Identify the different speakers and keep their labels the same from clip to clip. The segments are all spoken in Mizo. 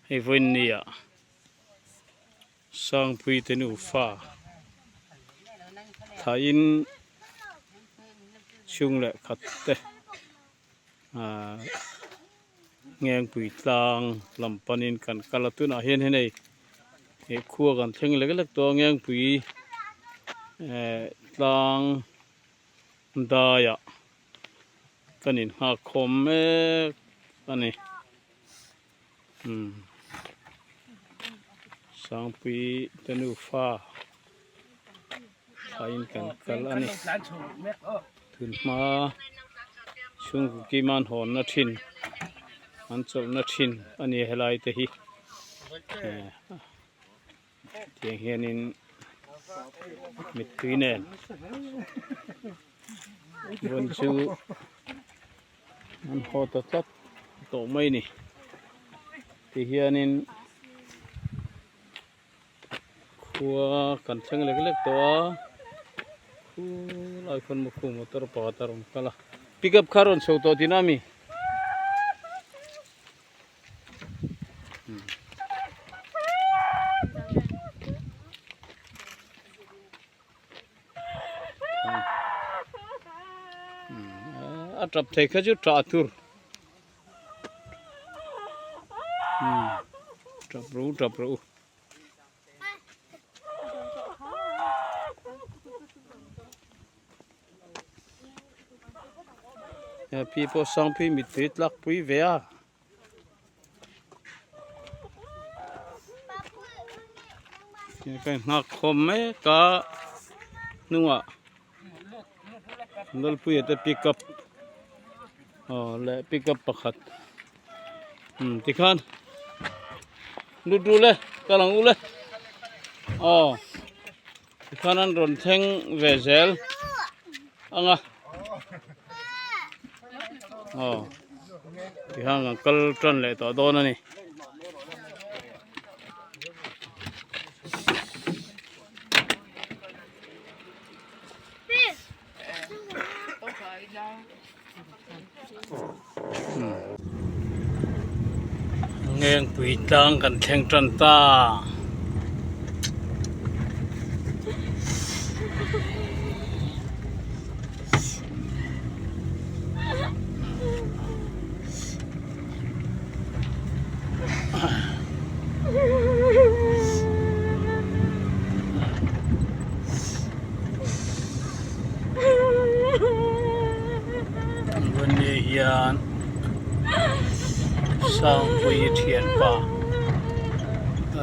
Speaker 1: Hei vawiin nia Sangpui te nufa thlain chhung leh khat te ahh Ngengpui tlang lam panin kan kal a tunah hian hei hei khua kan thleng lek lek tawh a Ngengpui eh tlang daiah. Kan inghak khawm mek a ni umm Sangpui te nufa thlaiin kan kal a ni tunhma chhungkaw kiman hawnna thin an chawlhna thin a ni helai te hi eh tiang hianin mittui nen vawn chu an haw ta tlat tawh mai a ni ti hianin khua kan thleng lek lek tawh a khulai khawn maw khu motor pakhat a rawn kal a pickup kha a rawn chho tawh tihna a mi. A tap thei kha chu tah tur tap ru tap ru Pi pawh Sangpui mittui tlak pui ve a. Ka nghak khawm mek a hnungah Lalpuia te pick up aw leh pick up pakhat umm tikhan lut ru le kal ang u le aw tikhan an rawn thleng ve zel ang a aw tikhan kan kal tan leh tawh dawn a ni. Ngengpui tlang kan thleng tan ta. Vawni hian Sangpui thianpa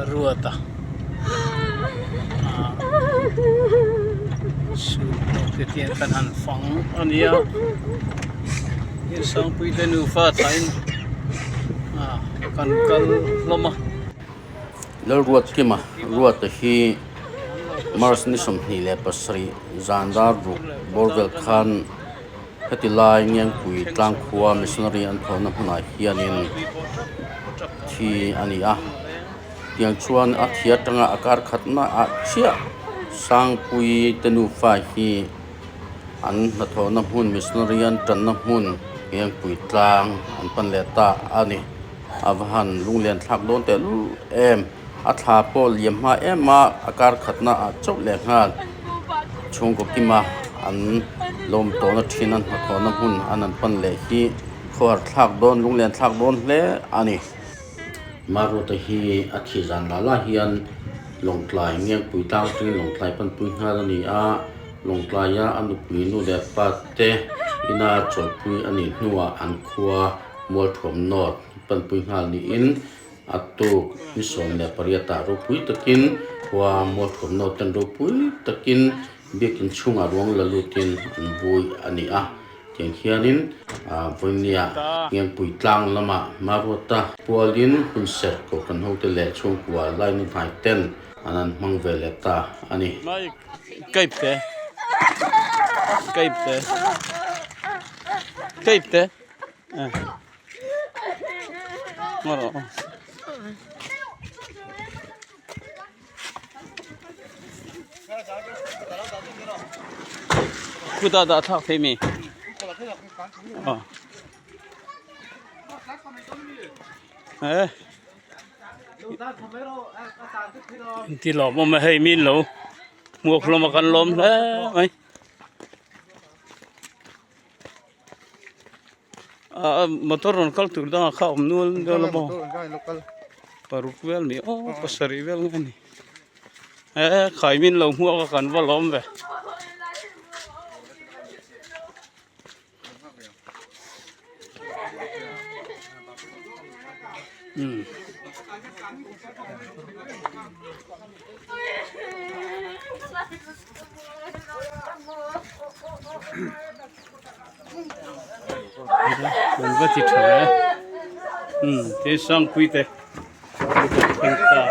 Speaker 1: Ruata ah suit te tiang kan han fang a nia Sangpui te nufa thlain ah kan kal hlawm a.
Speaker 2: Lalruatkima Ruata hi March ni 27 zan dar ruk bawr vel khan heti lai Ngengpui Tlangkhua Missionary an thawhna hmunah hianin thi a ni a. Tiang chuan a thi atanga a kar khatna ah chiah Sangpui te nufa hi an hnathawhna hmun Missionary an tanna hmun Ngengpui Tlang an pan leh ta a ni. A va han lunglen thlak dawn teh lul em? A thla pawh liam hma em a, a kar khatna ah chauh leh nghal. Chhungkaw kima an lawm tawhna thin an hnathawhna hmun an an pan leh hi khawhar thlak dawn, lunglen thlak dawn hle a ni. Maruata hi a thih zan lah lah hian Lawngtlai Ngengpui tlang atangin Lawngtlai panpui nghal a ni a, Lawngtlaia a nupui nu leh pa te ina chawlhpui a nih hnuah an khua Mualthuam North panpui nghal niin a tuk ni 18 ah ropui takin khua Mualthuam North ten ropui takin biakin chhungah ruang la lutin an vui a ni a. Tiang hianin Vawinia Ngengpui tlang lamah Maruata pualin hun serh kohhran hote leh chhungkua lainu hnai ten an an hmang ve leh ta a ni.
Speaker 1: Kaipte Kaipte Kaipte Khuta dah thlak thei mi. Eh ti lawm awm a hei min lo hmuak hlawm a kan lawm hle mai ah motor rawn kal tur dangah kha awm nual nual a maw paruk vel ni aw pasarih vel nge ni eh khai min lo hmuak a kan va lawm ve. Kan va ti tha e umm tin sangpui te thleng ta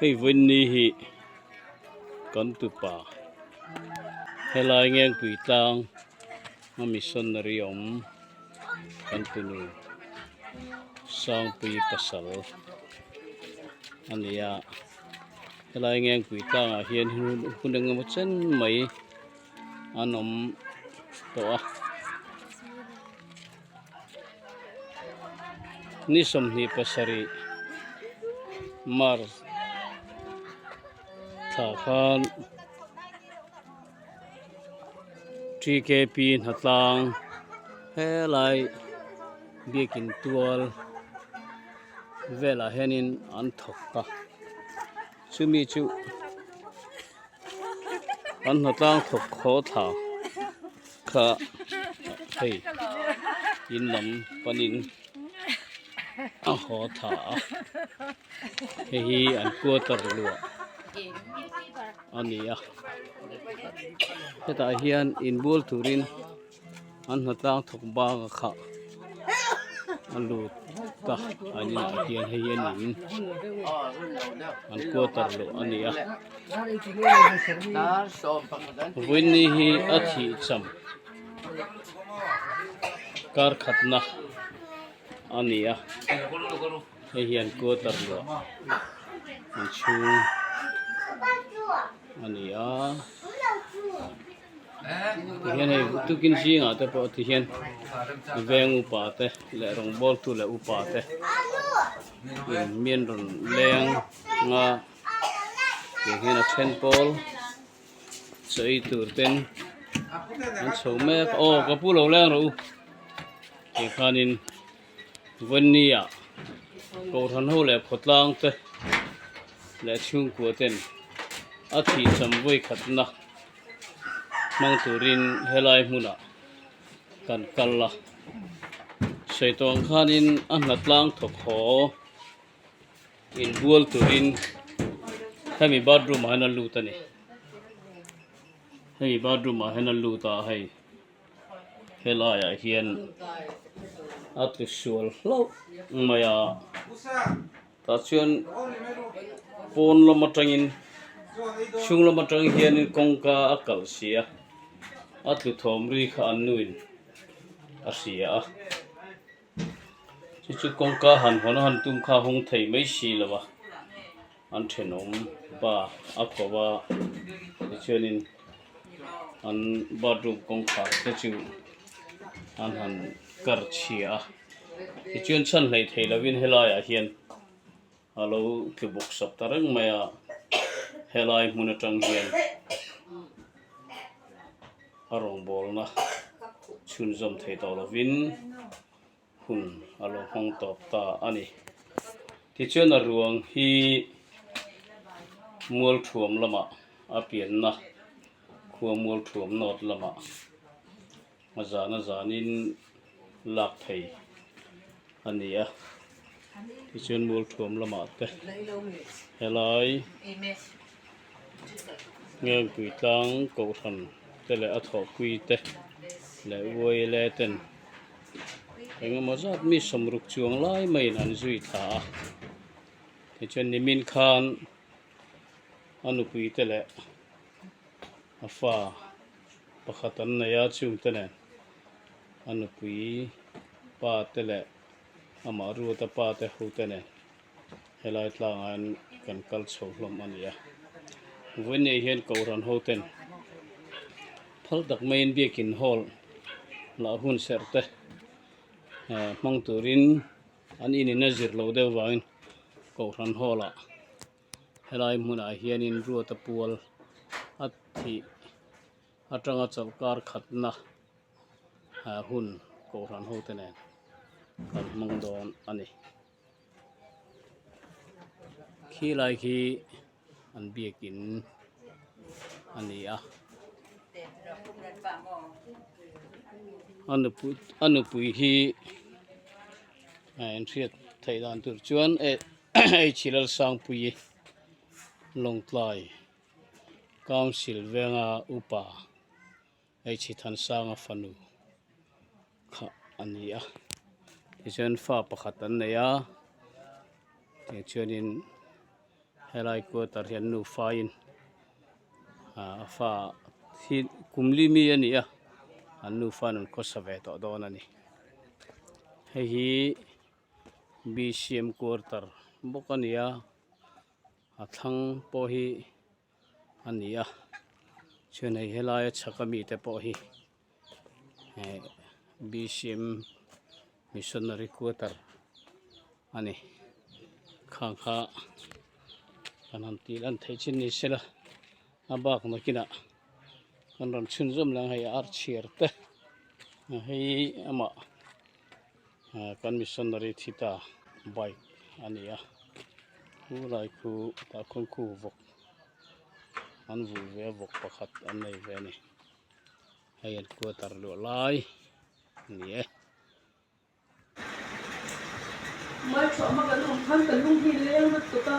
Speaker 1: Hei vawiin hi kan tupa helai Ngengpui tlang a missionary awm kan tunu Sangpui pasal a ni a helai Ngengpui tlangah hian hun engemaw chen mai an awm tawh a. Ni 27 March thla khan TKP hnatlang helai biakin tual velah hianin an thawk a chumi chu an hnatlang thawk khaw thla kha hei in lam panin a haw thla a hei hi an quarter luah a ni a hetah hian inbual turin an hnatlang thawk bang a khah a lut ta an inah hian hei hi an in an quarter luah a ni a vawiin hi a thih cham kar khatna a ni a hei hi an quarter luah inchhung a ni a. Tihian hei tukin zingah te pawh tihian veng upa te leh rawngbawltu leh upa te in mi an rawn leng a tiang hian a then pawl chaw ei tur ten an chho mek a aw ka pu lo leng rawh u tih khanin Vawnia Kohhran ho leh khawtlang te leh chhungkua ten a thih cham vawi khatna hmang turin helai hmunah kan kal a. Sawi tawh ang khanin a hnatlang thawk haw inbual turin hemi bathroom ah hian a lut a ni. Hemi bathroom ah hian a lut a hei. Helaiah hian a tlu sual hlauh mai a tah chuan pawn lam atangin chhung lam atang hianin kawngka a kalh si a a tlu thawm ri kha an nuin a hria a chu chu kawngka han hawn a han tum kha a hawng thei mai si lo va an thenawm pa a ko a tichuanin. An bathroom kawngkhar te chu an han kar chhia a. Tichuan chhan hleih thei lovin helaiah hian a lo tlu bawk sap ta reng mai a, helai hmun atang hian a rawngbawlna chhunzawm thei tawh lovin hun a lo hmang tawp ta a ni. Tichuan a ruang hi Mualthuam lamah a pianna khua Mualthuam North lamah a zan a zanin lak thei a ni a, tichuan Mualthuam lamah te helai Ngengpui tlang kohhran te leh a thawhpui te leh uaile ten engemaw zat mi sawmruk chuang lai maiin an zui thla a, tichuan nimin khan a nupui te leh a fa pakhat an nei a chungte nen a nupui pa te leh amah ruata pa te ho te nen helai tlangah hian kan kal chho hlawm a ni a vawiin hian kohhran ho ten phal tak maiin biakin hall lah hun serh te hmang turin an inin a zir loh deuh vangin kohhran hall ah Helai hmunah hianin Ruata pual a thih atanga chawlhkar khatna hun kohhran hote nen kan hmang dawn a ni. Khi lai khi an biakin a ni a. A nupui hi a inhriat theih dan tur chuan eh H Lalsangpuii Lawngtlai Council venga upa H Thansanga fanu kha a ni a tichuan fa pakhat an nei a tichuanin helai quarter hi an nufa in a fa hi kum li mi a ni a an nufa in an khawsa ve tawh dawn a ni hei hi B_C_M quarter bawk a ni a a thlang pawh hi a ni a chuan hei helaia chhak ami te pawh hi eh B_C_M missionary quarter a ni khang kha kan han tih lan theih chin ni sela a bak nakinah kan rawn chhunzawm leh ang hei ar chhiar te hei amah kan missionary thi ta bike a ni a chu lai khu tah khawn khu vawk an vulh ve a vawk pakhat an nei ve a ni hei an quarter luah lai a ni e.
Speaker 3: Mualthuama kan awm khan ka lung hi leng lutuk a,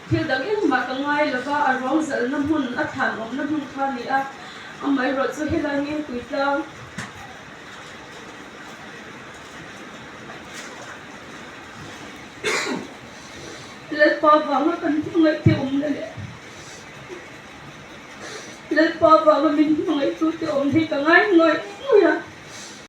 Speaker 3: thil dang engmah ka ngai lova a ruang zalhna hmun a thlan awmna hmun kha a ni a, amaherawh chu helai Ngengpui tlang Lalpa vanga kan hmangaih te awmna leh Lalpa vanga min hmangaih tu te awm hi ka ngai ngawih ngawih a.